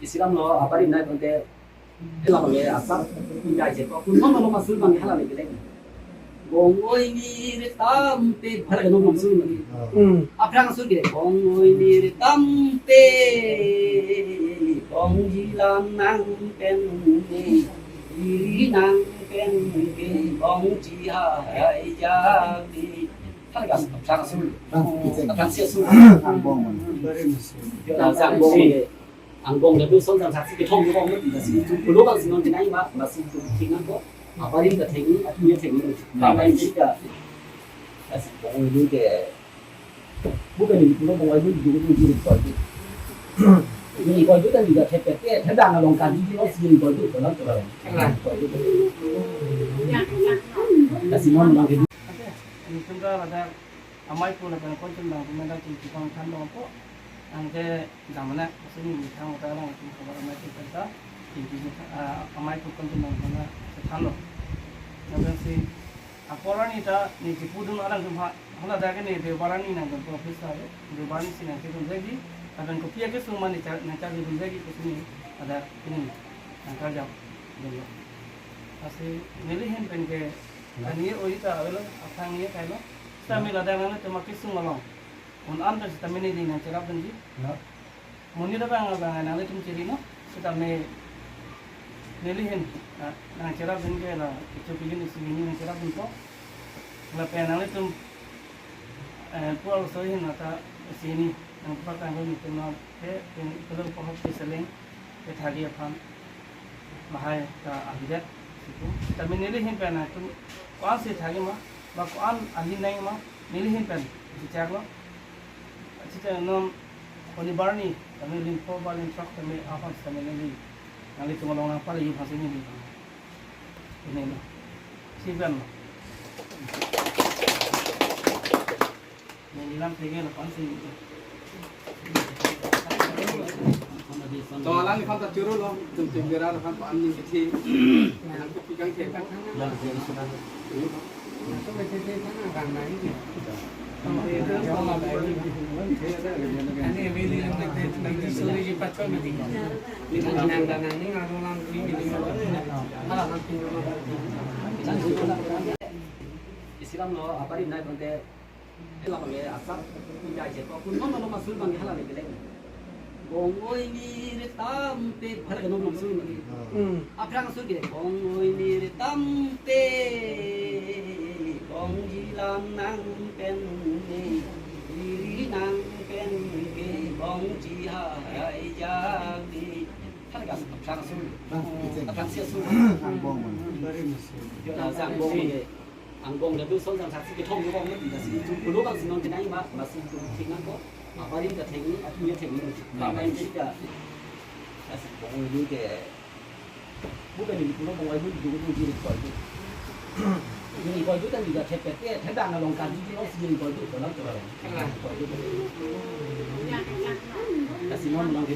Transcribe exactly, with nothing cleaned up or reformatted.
Isi alam lo, apa ri nai konte, ela bang ke asap, pinjai je ko, kun non non masur bang ke hala ni kelek. Bong oi mir tampe, hala ke non masur bang. Hmm. Aphrang sur ke, bong oi mir tampe, bong jilam nang pen ke, iri nang pen ke, bong jiha hai ja ke. Hala ke asap, aphrang sur. Aphrang sur. Angbong. Yo, asap angbong ke. Angbong ke du son sang saksi kethom kethom mati, lasi itum pulo bang si non kenai ma, lasi itum thek nangkok. Apa ri ta thek ni, atum ya thek ni. Apa ri ta. Lasi bong oi ke. Bukan ni pulo bong oi du du du du ko. Ni ko du kan juga thek thek, thek dang along kan di lo si ko du ko na ko. Lasi non bang ke. Ini tunggal ada amai pun ada konsum bang pun ada cuma than dong ko. Anke damna, sini ni thang uta lang itum kabar amai tu penta, tingki ni, ah, amai tu kon tu nang mana sethan lo. Nang si, apor arni ta ni kipudun alang tum ha, hala dak ni Deobar arni nang tum office ta, Deobar arni si nang kitum jagi, aben kopi ake suma ni char, nang char dun jagi kusini ada ini, nang kerja dun lo. Lasi neli hin pen ke, ani oi ta avelo, aphang ye kailo, sami ladak nang tum akisung along. Un an ta sitame neli nang cherap dunji. Ya. Monit abang abang nanglitum chiri non. Sitame neli hin, ah, nang cherap dun ke la, kecho pijin isi hini nang cherap dunpo. Lapen nanglitum, eh, pual so hin ata isi hini nang pakang ko nitum non ke, pen pelong pohok ke seleng, ke thagi aphan. Lahai ta abidet sipu. Sitame neli hin pen nangtum ko-an si thagi ma, ba ko-an ahin nang ma, neli hin pen chechak lo. Chechak non Honibar arni, tame ling pho ba ling throk tame aphan tame neli nanglitum along nang pali yu phasi neli. Ini lo. Si pen lo. Neli lam thek lo, ko-an si. To alang ni khan ta choro lo, tum tum bera lo khan ko-an ni kithi. Alang ko pikang thek. Isi alam lo, apa ri nai konte. Ela bang ke asap, pinjai je ko, kun non non masur bang ke hala ni kelek. Bong oi mir tampe, hala ke non masur bang ke. Hmm. Aphrang sur ke, bong oi mir tampe, bong jilam nang pen ke, iri nang pen ke, bong jiha hai ja ke. Hala ke asap, aphrang sur. Bang, aphrang sur. Angbong. Yo, asap angbong ke. Angbong ke du son sang saksi kethom kethom mati, lasi itum pulo bang si non kenai ma, lasi itum thek nangkok. Apa ri ta thek ni, atum ya thek ni. Apa ri ta. Lasi bong oi ke. Bukan ni pulo bong oi du du du ko. Ni ko du kan juga thek thek, thek dang along kan di lo si ko du ko na ko. Lasi non bang ke.